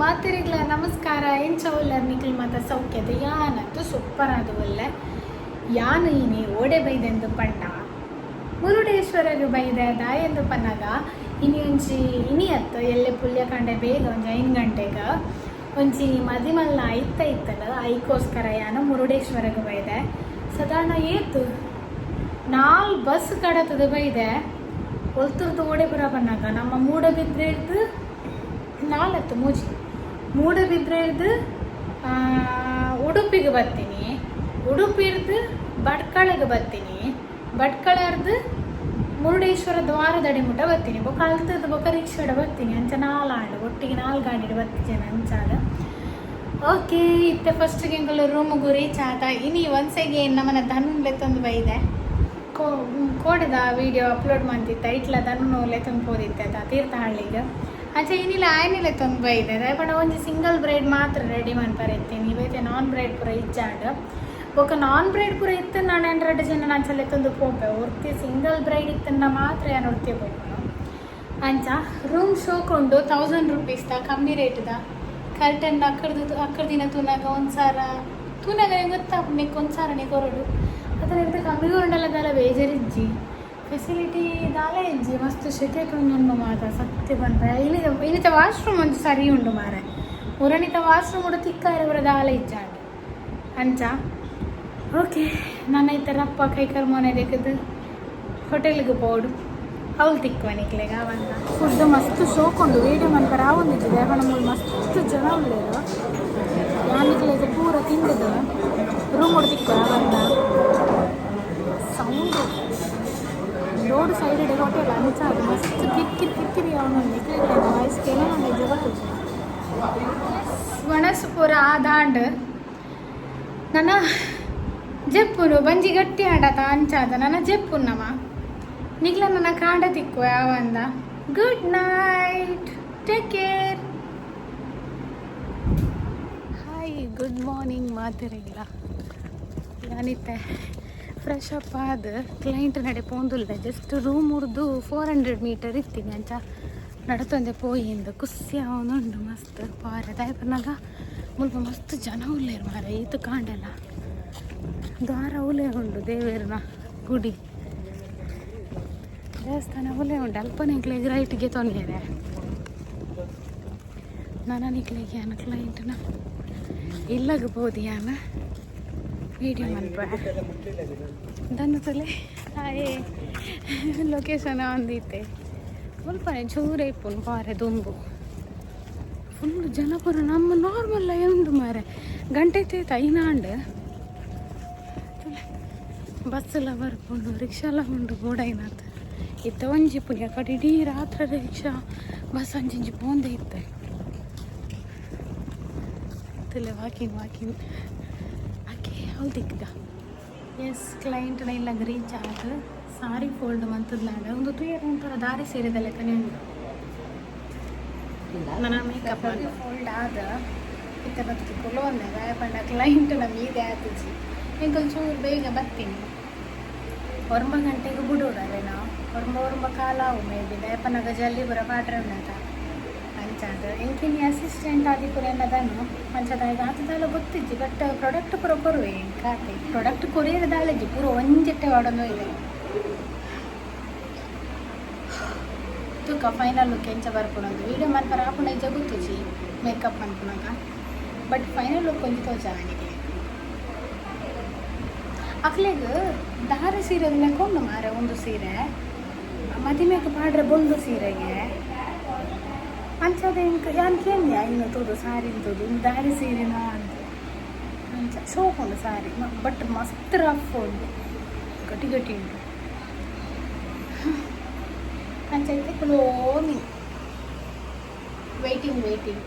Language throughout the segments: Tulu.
ಮಾತೆರೆಗ್ಲ ನಮಸ್ಕಾರ. ಎಂಚ ಉಲ್ಲರ್ ನಿಕುಲು ಮಾತ? ಸೌಖ್ಯದ? ಯಾನಂತೂ ಸೂಪರ್ ಆದ್ ಉಲ್ಲೆ. ಯಾನ್ ಇನಿ ಓಡೆ ಬೈದೆಂದು ಪಂಡ ಮುರುಡೇಶ್ವರಗ್ ಬೈದೆ. ದಾಯೆಂದು ಪನ್ನಗ ಇನಿ ಒಂಜಿ, ಇನಿ ಅತ್ತು, ಎಲ್ಲೆ ಪುಲ್ಯ ಕಾಂಡೆ ಬೇಗ ಒಂಜಿ 5 ಗಂಟೆಗ್ ಒಂಜಿ ಮದಿಮಲ್ನ ಐತ ಇತ್ತಂಡ್. ಐಕೋಸ್ಕರ ಯಾನು ಮುರುಡೇಶ್ವರಗ್ ಬೈದೆ. ಸಾಧಾರಣ ಏತ್ ನಾಲ್ ಬಸ್ ಕಡತದ ಬೈದೆ. ಒಲ್ತುರ್ದು ಓಡೆ ಪುರ ಪನ್ನಗ ನಮ್ಮ ಮೂಡಬಿದ್ರೆ ಇರ್ದು, ನಾಲತ್ತು ಮೂಜಿ, ಮೂಡಬಿದ್ರೆ ಇರ್ದು ಉಡುಪಿಗೆ ಬರ್ತೀನಿ, ಉಡುಪಿರ್ದು ಭಟ್ಕಳಗೆ ಬರ್ತೀನಿ, ಭಟ್ಕಳರ್ದು ಮುರುಡೇಶ್ವರ ದ್ವಾರದಡಿ ಮುಟ್ಟ ಬರ್ತೀನಿ. ಬೊಕ್ಕ ಅಲ್ತದ ಬೊಕ್ಕ ರಿಕ್ಷಾಡ ಬರ್ತೀನಿ. ಅಂಚ ನಾಲಾಂಡು, ಒಟ್ಟಿಗೆ ನಾಲ್ ಗಾಡಿಡ್ ಬರ್ತಿಜೇನ ಅಂಚಾದ. ಓಕೆ, ಇತ್ತೆ ಫಸ್ಟ್ಗೆ ಎಂಕುಲು ರೂಮ್ಗು ರೀಚ್ ಆತ. ಇನಿ ಒನ್ಸ್ ಅಗೇನ್ ನಮ್ಮನ ಧನು ಲೆತ್ತೊಂದು ಬೈದೆ. ಕೋಡೆದ ವಿಡಿಯೋ ಅಪ್ಲೋಡ್ ಮಾಡ್ತಿತ್ತ, ಇಟ್ಲ ಧನು ಲೆತ್ತೊಂದು ಪೋದಿತ್ತೆ ಆತ ತೀರ್ಥಹಳ್ಳಿಗೆ. ಅಂಚ ಇನಿಲ ಆಯ್ನಿಲೆ ಲೆತ್ತೊಂದು ಬೈದೆ. ಪಂಡ ಒಂಜಿ ಸಿಂಗಲ್ ಬ್ರೈಡ್ ಮಾತ್ರ ರೆಡಿ ಮನ್ಪರೆ ಇತ್ತೀನಿ. ಬೇತೆ ನಾನ್ ಬ್ರೈಡ್ ಪೂರ ಇಜ್ಜಾಂಡ್. ಬೊಕ್ಕ ನಾನ್ ಬ್ರೈಡ್ ಪೂರ ಇತ್ತು ನಾನು ರಡ್ಡ್ ಜನ ಅಂಚ ಲೆತ್ತೊಂದು ಪೋಪೆ. ಒರ್ತಿ ಸಿಂಗಲ್ ಬ್ರೈಡ್ ಇತ್ತಂಡ ಮಾತ್ರ ಯಾನ್ ಒರ್ತಿ ಪೋಪುನು. ಅಂಚ ರೂಮ್ ಶೋಕ್ ಉಂಡು, 1000 ರುಪೀಸ್ ದ, ಕಮ್ಮಿ ರೇಟ್ದ. ಕರ್ಟನ್ ಅಕ್ಕಡ್ದು ಅಕ್ಕಡ ದಿನ ತೂನಾಗ ಒಂದು ಸಾರ ತೂನಾಗ ಗೊತ್ತಾಪುಂಡು, ಒಂದು ಸಾರನೇ ಕೊರಡು. ಅದರ ಎಂತ ಕಮ್ಮಿ ಕೊರಂಡಲ ದಾಲ ಬೇಜಾರಿಜ್ಜಿ, ಫೆಸಿಲಿಟಿ ದಾಲ ಇಜ್ಜಿ. ಮಸ್ತ್ ಶೆಕೆ ಉಂಡು ಮಾತ ಸತ್ಯ ಪನ್ಪೆ. ಇಲ್ಲಿ ಇನ್ನಿತ ವಾಶ್ರೂಮ್ ಒಂಜಿ ಸರಿ ಉಂಡು ಮಾರೆ. ಉರಣಿತ ವಾಶ್ರೂಮ್ ಉಂಡು, ತಿಕ್ಕಾರೆ ಪೂರ ದಾಲ ಇಜ್ಜಾಂಡ್ ಅಂಚ. ಓಕೆ, ನಾನು ಈ ರಪ್ಪ ಕೈ ಕರ್ಮೋನೆ ದೆಕ್ಕದು ಹೋಟೆಲ್ಗೆ ಪೋಡು, ಅವ್ಲು ತಿಕ್ಕುವ ನಿಕ್ಲೆಗ ಅವಂತ. ಫುಡ್ ಮಸ್ತ್ ಶೋಕ್ ಉಂಡು. ವೀಡಿಯೋ ಮನ್ಪರ ಆವೊಂದಿಜ್ಜಿ, ದೇವನ ಮಸ್ತ್ ಜನ ಉಲ್ಲೆರ್. ಯಾನಿಕ್ಲೆಗ್ ಪೂರ ತಿಂದದು ರೂಮ್ ತಿಕ್ಕುವ ಅವಂತ. ಸೌಂಡ್, ರೋಡ್ ಸೈಡ್ ಹೋಟೆಲ್ ಅಂಚ ಅದು ಮಸ್ತ್ ಕಿರ್ ಕಿರ್ ಕಿರ್ಕಿರಿ. ಅವನು ವಾಯ್ಸ್ ಕೇಳೋಣ ಜಗತ್ತು. ಒಣಸು ಪೂರ ಆದಾಂಡ್. ನನ್ನ ಜೆಪ್ಪುನು ಬಂಜಿ ಗಟ್ಟಿ ಆಡತ ಅಂಚಾದ ನನ್ನ ಜೆಪ್ಪುನಮ್ಮ. ನಿಗ್ಲ ನನ್ನ ಕಾಂಡ ತಿಕ್ಕುವ ಯಾವಂದ. Good night, take care. Hi, good morning ಮಾತೆರೆಗ್ಲ. ಯಾನಿತ್ತೆ ಫ್ರೆಶ್ ಅಪ್ ಆದ್ ಕ್ಲೈಂಟ್ ನಡೆ ಪೋಂದುಲ್ಲೆ. ಜಸ್ಟ್ ರೂಮ್ ಉರ್ದು 400 ಮೀಟರ್ ಇತ್ತೀನಿ. ಅಂಚ ನಡತೊಂದೆ ಪೋಯಿಂದು. ಖುಷಿ ಅವನುಂಡು ಮಸ್ತ್ ಪಾರೆ. ದಾಯೆ ಪನ್ನಗ ಮುಲ್ಪ ಮಸ್ತ್ ಜನ ಉಲ್ಲೇರು ಮಾರೆ. ಈತು ಕಾಂಡೆಲ ದ್ವಾರ ಉಲೆ ಉಂಡು, ದೇವೇರ್ನ ಗುಡಿ ದೇವಸ್ಥಾನ ಉಲೆ ಉಂಡು. ಅಲ್ಪ ನಿಕ್ಲೆಗ್ ರೈಟ್ಗೆ ತೊಂದರೆ. ನಾನು ನಿಕ್ಲೆಗ್ ಯಾನ ಕ್ಲೈಂಟ್ನ ಇಲ್ಲಗ್ ಪೋದು ಯಾನ ವೀಡಿಯೋ ಮನ್ಪ ದನ್ನತಲೆ. ಹಾಯೇ, ಲೊಕೇಶನ್ ಒಂದಿತ್ತೆ. ಮುಲ್ಪನೆ ಚೂರೇ ಇಪ್ಪುನು ಪಾರೆ. ದುಂಬು ಫುಲ್ ಜನ ಪೂರ. ನಮ್ಮ ನಾರ್ಮಲ್ ಉಂಡು ಮಾರೆ. ಗಂಟೆ ಐನಾಂಡ್. ಬಸ್ ಎಲ್ಲ ಬರ್ಪುಂಡು, ರಿಕ್ಷಾ ಎಲ್ಲ ಉಂಡು. ಬೋಡೈನಾತ್ ಇತ್ತ ಒಂಜಿ ಪುಣ್ಯ ಕಡೆ ಇಡೀ ರಾತ್ರಿ ರಿಕ್ಷಾ ಬಸ್ ಅಂಚಿಂಚಿ ಪೋಂದೆ ಇತ್ತೆ. ವಾಕಿಂಗ್ ವಾಕಿಂಗ್ ಆಕೆ ಅವ್ಲು ತಿಕ್ಕದ. ಎಸ್, ಕ್ಲೈಂಟ್ನ ಇಲ್ಲಗ್ ರೀಚ್ ಆದ್ ಸಾರಿ ಫೋಲ್ಡ್ ಮಂತದ್ಲಾಂಡ. ಒಂದು ತೂಯರ ಒಂಥರ ದಾರಿ ಸೀರೆದ ಲೆಕ್ಕನೆ ಉಂಡು. ನನ್ನ ಮೇಕಪ್ ಫೋಲ್ಡ್ ಆದ ಇತ್ತೆ ಬತ್ತಿ ಕುಲೋಂದೆ. ಪಂಡ ಕ್ಲೈಂಟ್ನ ಮೀದೆ ಆತಿಜಿ. ಎಂಕಲ್ ಚೂರು ಬೇಗ ಬರ್ತೀನಿ. 9 ಗಂಟೆಗೆ ಬಿಡೋಡಲ್ಲ ನಾವು. ಒರ್ಂಬ ಒರ್ಂಬ ಕಾಲ ಅವು ಮೇ ಬಿ. ದಾಯಪನಗ ಜಲ್ದಿ ಬರ ಪಾಟ್ರೆ ಉಂಡತ ಅಂಚಾದ. ಎಂಕಿನಿ ಅಸಿಸ್ಟೆಂಟ್ ಆದಿ ಪೂರ ಎನ್ನದನು ಅಂಚದ ಆತದಾಲ ಗೊತ್ತಿಜ್ಜಿ. ಬಟ್ ಪ್ರಾಡಕ್ಟ್ ಪೂರ ಕೊರುವೆ ಎಂಕಾತೆ. ಪ್ರಾಡಕ್ಟ್ ಕೊರಿಯರ್ ದಾಲಜ್ಜಿ, ಪೂರ ಒಂಜೆಟ್ಟೆ ವಾಡೊಂದು ಇದೆ. ತೂಕ ಫೈನಲ್ ಲುಕ್ ಎಂಚ ಬರ್ಪುನಂದು. ವೀಡಿಯೋ ಮನ್ಪರ ಆಪುನ ಇಜ್ಜ ಗೊತ್ತುಜಿ ಮೇಕಪ್ ಮನ್ಪುನಾಗ. ಬಟ್ ಫೈನಲ್ ಲುಕ್ ಒಂಜಿ ತೋಜಾವ ನಿಕ್ಲೆ. ಅಕ್ಲೆಗ್ ದಾರೆ ಸೀರೆ ಲೆಕ್ಕ ಉಂಡು ಮಾರೆ. ಒಂದು ಸೀರೆ ಮದಿಮೆಗ್ ಪಾಡ್ರೆ ಬೊಲ್ದು ಸೀರೆಗೆ ಅಂಚದ. ಎಂಕ್ ಯಾನ್ ಕೇನ್ಯ ಇನ್ನು ತೂದು ಸಾರಿ ತೂದು ದಾರೆ ಸೀರೆನಾ ಅಂತ. ಅಂಚ ಶೋಕ್ ಉಂಡು ಸಾರಿ, ಬಟ್ ಮಸ್ತ್ ರಫ್ ಉಂಡು, ಗಟ್ಟಿ ಗಟ್ಟಿ ಉಂಡು. ಅಂಚ ಇತ್ತೆ ಕುಲೋನಿ ವೇಟಿಂಗ್ ವೇಟಿಂಗ್.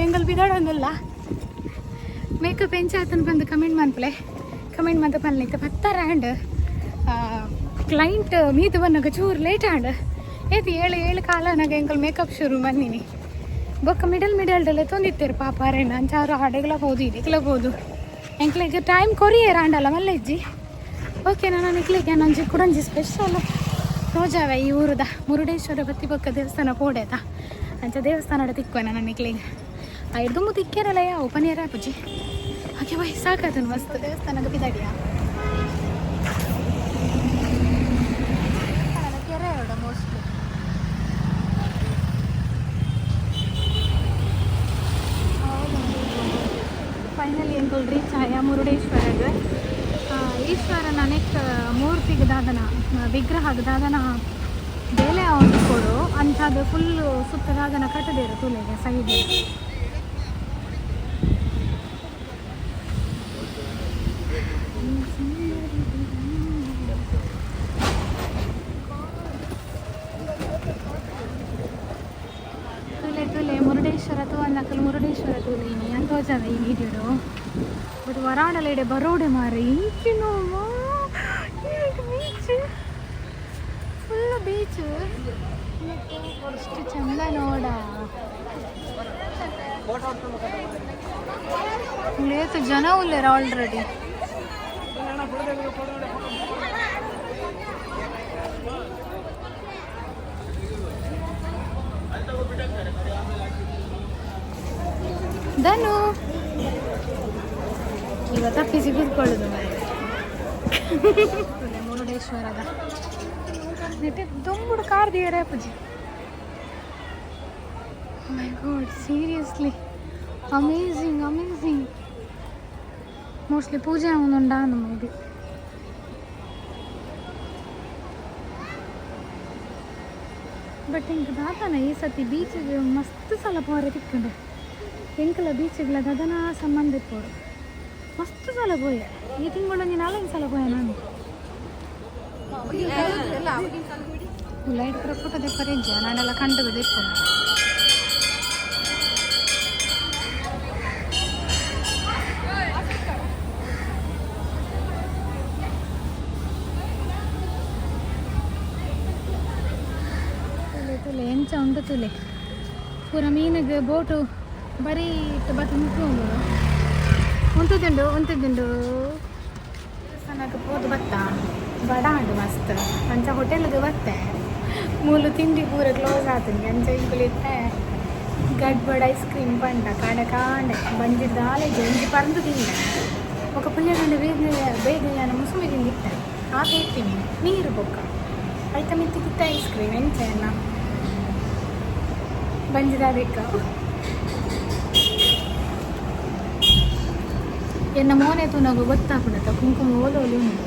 ಎಂಗಲ್ ಬಿದಾಡೊಂದುಲ್ಲ. ಮೇಕಪ್ ಎಂಚಾತನ ಬಂದು ಕಮೆಂಟ್ ಮನ್ಪಲೆ, ಕಮೆಂಟ್ ಮಂತ ಪನ್ಲೆ. ಇತ್ತೆ ಪತ್ತರ ಆಂಡ್. ಕ್ಲೈಂಟ್ ಮೀತು ಬನ್ನಗ ಚೂರು ಲೇಟ್ ಆಂಡ್. ಏತ್ ಏಳು ಏಳು ಕಾಲನಾಗ ಎಂಕಲ್ ಮೇಕಪ್ ಶುರು ಬಂದಿನಿ. ಬೊಕ್ಕ ಮಿಡಲ್ ಮಿಡಲ್ ಡಲ್ಲ ತೊಂದಿತ್ತೇರು ಪಾಪ ಅರೇನ. ಅಂಚಾರು ಆಡೆಗ್ಲ ಪೋದು, ಇದಕ್ಲ ಪೋದು. ಎಂಕ್ಲೆಗ್ ಟೈಮ್ ಕೊರಿಯರ್ ಆಂಡಲ್ಲ ಮಲ್ಲೆಜ್ಜಿ. ಓಕೆ, ನಾನು ನಿಕ್ಲೆಗ್ ಒಂಜಿ ಕುಡೊಂಜಿ ಸ್ಪೆಷಲ್ ತೋಜಾವೆ. ಈ ಊರುದ ಮುರುಡೇಶ್ವರ ಬತ್ತಿ ಬೊಕ್ಕ ದೇವಸ್ಥಾನ ಪೋಡೇತ. ಅಂಚ ದೇವಸ್ಥಾನ ತಿಕ್ಕ್ವೆ ನಾನು ನಿಕ್ಲೆಗ್. ಐಡ್ದುಂಬು ತಿಕ್ಕೇರಲ್ಲ ಯಾವ ಪನಿಯರ ಪೂಜಿ. ಓಕೆ ಬಾಯ್, ಸಾಕಾತನು ಮಸ್ತ್. ದೇವಸ್ಥಾನಕ್ಕೆ ಪಿದಾಡಿಯ. ಕೆರೆ ಮೋಸ್ಟ್ಲಿ. ಫೈನಲಿ ಎಂಕುಲು ರೀಚ್ ಆಯ ಮುರುಡೇಶ್ವರಗ್. ಈಶ್ವರನ ನೆಕ್ ಮೂರ್ತಿಗೆ ದಾದನ, ವಿಗ್ರಹಗ್ ದಾದನ ಬೇಲೆ ಕೊಡು ಅಂಥದ್ದು ಫುಲ್ ಸುತ್ತ ದಾದನ ಕಟ್ಟದೇರು ತುಲೆಗೆ ಸೈಡ್. ತುಲೆ ತುಲೆ ಮುರುಡೇಶ್ವರ ತೂವನ್ನಕಲು ಮುರುಡೇಶ್ವರ ತೂಲೆ ಇನಿ ಅಂತ ತೋಜಾವೆ ಈ ವಿಡಿಯೋಡು. ಬಟ್ ವರಾಡಲೇಡೆ ಬರೋಡೆ ಮಾರೆ. ಇಂಚಿನೋ ಬೀಚ್, ಫುಲ್ ಬೀಚ್. ಎಷ್ಟು ಚಂದ ನೋಡ. ಲೇತು ಜನ ಉಲ್ಲೇರ ಆಲ್ರೆಡಿ. ಧನು ಇವ ತಪ್ಪಿಸಿ ಕೂತ್ಕೊಳ್ಳೋದು ಮಾರ್ರೆ. ಮುರುಡೇಶ್ವರದ ನೆಟ್ಟೆ ದುಂಬುಡು ಕಾರ್ ದಿಯರೆ ಪೂಜಿ. My God, seriously amazing, amazing. Mostly ಪೂಜೆ ಒಂದುಂಡಾನು ಮೇ ಬಿ. ಬಟ್ ಇಂಕ್ ದಾದನ ಈ ಸತಿ ಬೀಚಿಗೆ ಮಸ್ತ್ ಸಲ ಪೋರೆ ತಿಕ್ಕಂಡು. ಎಂಕಲ ಬೀಚಿಗ್ಲ ದಾದನ ಸಂಬಂಧ ಇಪ್ಪೋಡು. ಮಸ್ತ್ ಸಲ ಪೋಯೆ. ಈ ತಿಂಗಳು ನಾಲ್ಕು ಸಲ ಪೋಯೆ ನಾನು. ಲೈಟ್ ಪೂರ ಫೋಟೋ ದೆಪ್ಪರೆ ಇಜ್ಜ ನಾನೆಲ್ಲ ಕಂಡು ದೆಪ್ಪುನು. ತುಲೆ ತುಲೆ ಎಂಚ ಉಂಡು ತುಲೆ. ಪೂರ ಮೀನಿಗೆ ಬೋಟು ಬರೀ ಇಟ್ಟು ಬತ್ತು ಮುಟ್ಟು ಉಂತುದುಂಡು ಉಂತುದುಂಡು. ದೇವಸ್ಥಾನಕ್ಕೆ ಪೋದು ಬತ್ತ ಬಡ ಉಂಡು ಮಸ್ತ್. ಅಂಚ ಹೋಟೆಲ್ಗೆ ಬತ್ತೆ, ಮೂಲು ತಿಂಡಿ ಪೂರ ಕ್ಲೋಸ್ ಆತನಿ. ಅಂಚ ಇಂಕುಲಿತ್ತೆ ಗಡ್ಬಡ್ ಐಸ್ ಕ್ರೀಮ್ ಪಂಡ ಕಾಂಡೆ ಕಾಂಡೆ ಬಂಜಿಡ್ ದಾಲೇಜ್ ಒಂಜಿ ಪರ್ಂದು ತಿಂದೆ. ఒక ಪುಲ್ಯ ಬೇಗ ಬೇಗ ನಾನು ಮುಸುಮಿ ತಿಂದಿತ್ತೆ. ಆತ ಇತ್ತೀನಿ ನೀರು ಬೊಕ್ಕ ಐತ ಮಿತ್ತಿಗಿತ್ತ ಐಸ್ ಕ್ರೀಮ್ ಎಂಚ ಎನ್ನ ಬಂಜಿದ ಅದಕ್ಕ ಎನ್ನ ಮೋನೆ ತೂನಗ ಗೊತ್ತಾಪುಂಡತ್ತ ಕುಂಕುಮ ಓಲೋಲಿ ಉಂಡು.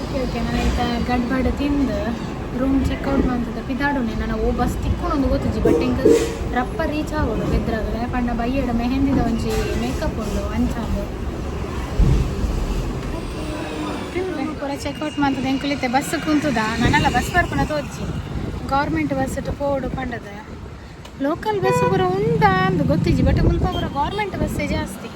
ಓಕೆ ಓಕೆ, ನಾನು ಐತ ಗಡ್ಬಡ್ ತಿಂದು ರೂಮ್ ಚೆಕ್ಔಟ್ ಮಂತದ ಪಿದಾಡುನೆ. ನಾನು ಓ ಬಸ್ ತಿಕ್ಕೊಂಡೊಂದು ಗೊತ್ತುಜಿ. ಬಟ್ ಎಂಕ್ ರಪ್ಪ ರೀಚ್ ಆಗೋಡು ಬೆದ್ರಾಗಲೆ ಪಂಡ ಬಯ್ಯಡ ಮೆಹಂದಿದ ಒಂಜಿ ಮೇಕಪ್ ಉಂಡು ಅಂಚಾಂದು. ಪೂರ ಚೆಕ್ಔಟ್ ಮಂತದ ಎಂಕುಲಿತ್ತೆ ಬಸ್ ಕುಂತುದ. ನಾನಲ್ಲ ಬಸ್ ಬರ್ಪುನ ತೋಜಿ. ಗೌರ್ಮೆಂಟ್ ಬಸ್ ಪೋಡು ಪಂಡದ. ಲೋಕಲ್ ಬಸ್ ಪೂರ ಉಂಡಾ ಅಂದು ಗೊತ್ತಿಜ್ಜಿ. ಬಟ್ ಮುಲ್ಪ ಪೂರ ಗೌರ್ಮೆಂಟ್ ಬಸ್ಸೇ ಜಾಸ್ತಿ.